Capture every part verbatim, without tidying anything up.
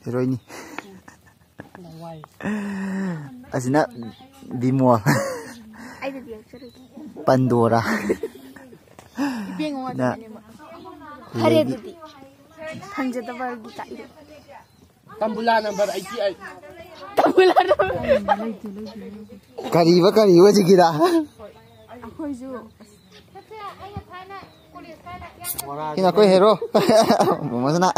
ꯍꯦꯔꯣꯏꯅꯤ꯫ ꯑꯁꯤꯅ ꯕꯤꯃꯣꯜ꯫ ꯑꯩꯗꯗꯤ ꯌꯥꯎꯖꯔꯒꯦ꯫ ꯄꯟꯗꯣꯔꯥ꯫ ꯏꯕꯦꯡꯉꯣ ꯅ-, ꯉꯥꯛꯇꯅꯦ ꯃꯥ꯫ ꯐꯔꯦ ꯑꯗꯨꯗꯤ꯫ ꯐꯪꯖꯗꯕꯒꯤ ꯀꯥꯏꯗ꯫ ꯇꯝꯕꯨꯂꯥ ꯅꯝꯕꯔ ꯑꯩꯠꯇꯤ ꯑꯩꯠ꯫ ꯇꯝꯕꯨꯂꯥ ꯅꯝꯕꯔ꯫ ꯀꯔꯤꯕ, ꯀꯔꯤꯕ ꯍꯧꯖꯤꯛꯀꯤꯗ? ꯑꯩꯈꯣꯏꯁꯨ꯫ ꯁꯤꯅ ꯑꯩꯈꯣꯏ ꯍꯦꯔꯣ꯫ ꯃꯁꯅ꯫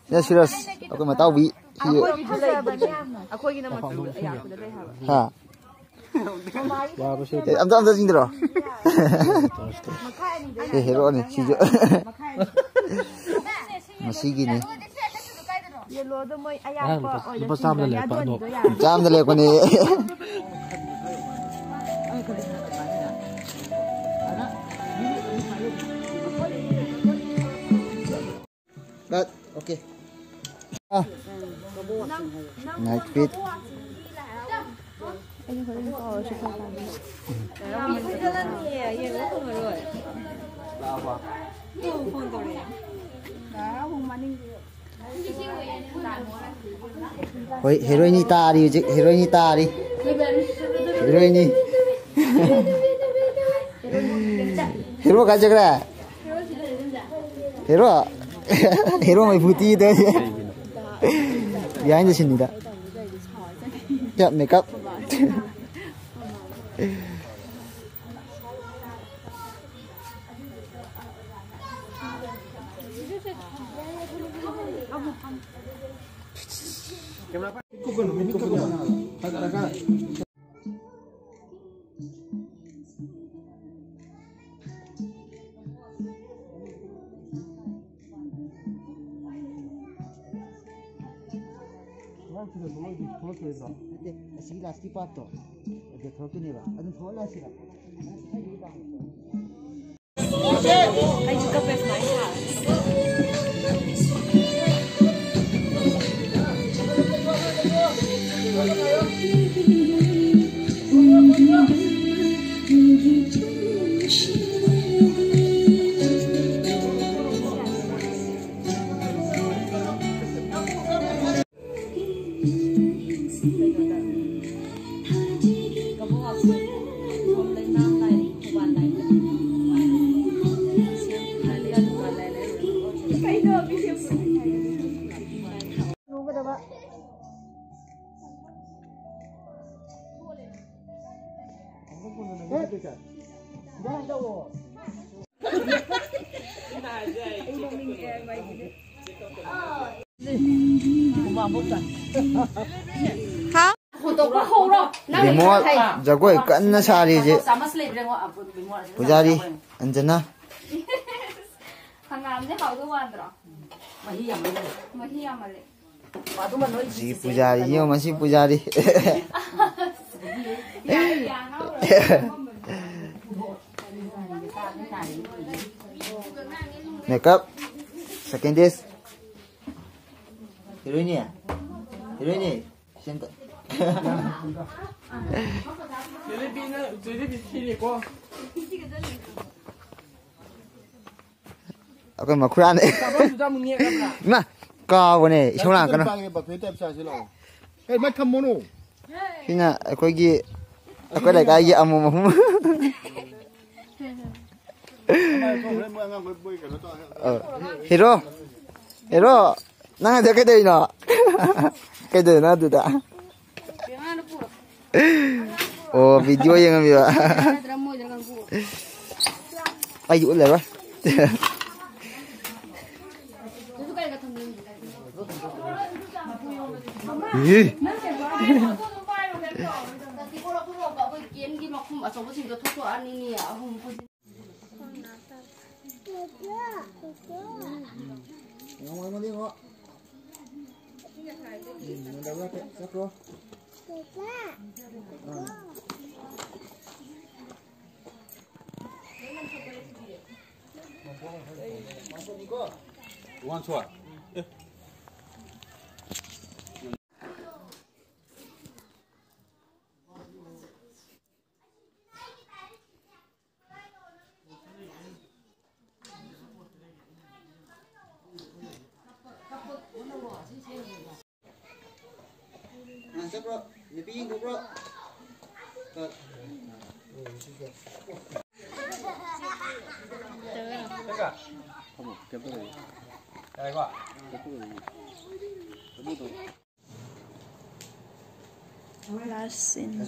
ꯁꯤꯅ ꯁꯤꯔꯁ, ꯑꯩꯈꯣꯏ ꯃꯇꯥꯎꯕꯤ꯫ ꯁꯤ ꯑꯩꯈꯣꯏꯒꯤꯁꯨ ꯂꯩꯕꯅꯦ꯫ ꯑꯩꯈꯣꯏꯒꯤꯅ ꯃꯆꯨ ꯑꯌꯥꯛꯄꯗ ꯂꯩ ꯍꯥꯏꯕ꯫ ꯍꯥ? ꯑꯦ, ꯑꯝꯇ, ꯑꯝꯇ ꯆꯤꯡꯗ꯭ꯔꯣ? ꯁꯤ ꯍꯦꯔꯣꯅꯤ, ꯁꯤꯁꯨ꯫ ꯃꯁꯤꯒꯤꯅꯤ꯫ ꯌꯦꯜꯂꯣꯗꯣ ꯃꯣꯏ ꯑꯌꯥꯛꯄ ꯑꯣꯏꯅ ꯂꯨꯄꯥ ꯆꯥꯝꯃꯗ ꯆꯤꯡꯗꯣꯏꯅꯦ, ꯂꯩꯔꯛꯄ ꯑꯗꯨ ꯑꯅꯤꯗꯣ ꯌꯥꯔꯦ꯫ ꯆꯥꯝꯃꯗ ꯂꯩꯔꯛꯄꯅꯦ꯫ Cut. Okay. Ah. Night fit. ꯍꯣꯏ, ꯍꯦꯔꯣꯏꯅꯤ ꯇꯥꯔꯤ ꯍꯧꯖꯤꯛ, ꯍꯦꯔꯣꯏꯅꯤ ꯇꯥꯔꯤ꯫ ꯍꯦꯔꯣꯏꯅꯤ꯫ ꯍꯦꯔꯣ ꯀꯥꯏ ꯆꯠꯈ꯭ꯔꯦ? ꯍꯦꯔꯣ? ꯍꯦꯔꯣ ꯃꯩꯐꯨ ꯇꯤꯗ꯫ Behind the scene ꯅꯤꯗ꯫ ꯀꯌꯥ makeup? ꯑꯉꯥꯡꯁꯤꯡꯗꯣ ꯃꯣꯏꯗꯤ ꯊꯣꯛꯂꯛꯇꯣꯏꯗ꯭ꯔꯣ? ꯅꯠꯇꯦ, ꯑꯁꯤꯒꯤ ꯂꯥꯁꯀꯤ ꯄꯥꯔꯠꯇꯣ ꯑꯗꯨꯗ ꯊꯣꯛꯂꯛꯇꯣꯏꯅꯦꯕ꯫ ꯑꯗꯨꯝ ꯊꯣꯛꯍꯜꯂꯁꯤꯔ? ꯑꯩꯁꯨ ꯀꯞꯄꯦ ꯁꯨꯃꯥꯏꯅ ꯁꯥꯔꯒ꯫ ꯕꯤꯃꯣꯜ ꯖꯒꯣꯏ ꯀꯟꯅ ꯁꯥꯔꯤ ꯍꯧꯖꯤꯛ꯫ ꯄꯨꯖꯥꯔꯤ ꯑꯟꯖꯅꯥ꯫ ꯍꯪꯒꯥꯝꯁꯦ ꯍꯥꯎꯗꯧ ꯃꯥꯟꯗ꯭ꯔꯣ? ꯃꯍꯤ ꯌꯥꯝꯃꯜꯂꯦ꯫ ꯃꯍꯤ ꯌꯥꯝꯃꯜꯂꯦ꯫ ꯑꯗꯨꯃ ꯅꯣꯏ ꯁꯤ ꯄꯨꯖꯥꯔꯤ, ꯌꯦꯡꯉꯣ, ꯃꯁꯤ ꯄꯨꯖꯥꯔꯤ꯫ ꯌꯥꯔꯦ, ꯌꯥꯔꯦ, ꯉꯥꯎꯔꯣꯏ꯫ Makeup, second days. ꯍꯦꯔꯣꯏꯅꯤ, ꯍꯦꯔꯣꯏꯅꯤ, ꯁꯦꯝꯇ꯫ ꯖꯤꯂꯤꯕꯤꯅ, ꯖꯤꯂꯤꯕꯤ ꯊꯤꯔꯦꯀꯣ꯫ ꯑꯩꯈꯣꯏ ꯃꯈꯨꯔꯥꯅꯦ꯫ ꯆꯥꯐꯝꯗꯨꯗ ꯑꯃꯨꯛ ꯅꯦꯛꯑꯒ꯫ ꯏꯃꯥ, ꯀꯥꯎꯕꯅꯦ, ꯏꯁꯧ ꯂꯥꯡꯉꯛꯀꯅꯨ꯫ ꯄꯥꯏꯒꯦ, buffet type ꯆꯥꯁꯤ ꯂꯥꯛꯑꯣ꯫ ꯑꯦ, ꯃꯩ ꯊꯝꯃꯣꯅꯣ꯫ ꯁꯤꯅ ꯑꯩꯈꯣꯏꯒꯤ, ꯑꯩꯈꯣꯏ ꯂꯩꯀꯥꯏꯒꯤ ꯑꯃꯣꯝ ꯑꯍꯨꯝ꯫ ꯑꯃ ꯍꯣꯔꯦꯟ ꯃꯣꯏ ꯑꯉꯥꯡꯈꯣꯏ ꯃꯣꯏ ꯀꯩꯅꯣ ꯇꯧꯔꯒ꯫ ꯑ, ꯍꯦꯔꯣ, ꯍꯦꯔꯣ, ꯅꯪ ꯑꯗꯨꯗ ꯀꯩꯗꯧꯔꯤꯅꯣ? ꯀꯩꯗꯧꯔꯤꯅꯣ ꯑꯗꯨꯗ? ꯑꯣ, video ꯌꯦꯡꯉꯝꯃꯤꯕ꯫ ꯑꯩꯗꯤ ꯎꯠꯂꯔꯣꯏ꯫ ꯏ꯫ ꯌꯦꯡꯉꯣ, ꯑꯩꯉꯣꯟꯗ ꯌꯦꯡꯉꯣ꯫ ꯎꯝ, ꯅꯪ ꯗꯥꯏꯔꯦꯛ ꯆꯠꯈ꯭ꯔꯣ꯫ ꯑꯥ꯫ ꯋꯥꯟ ꯁꯣꯠ꯫ ꯑꯦ꯫ ꯅꯪ ꯆꯠꯄ꯭ꯔꯣ? ꯅꯨꯄꯤ ꯌꯦꯡꯊꯣꯛꯄ꯭ꯔꯣ? ꯀ-, ꯐꯝꯃꯣ, ꯀꯩꯝ ꯇꯧꯔꯣꯏ꯫ ꯌꯥꯔꯦꯀꯣ? Last scene.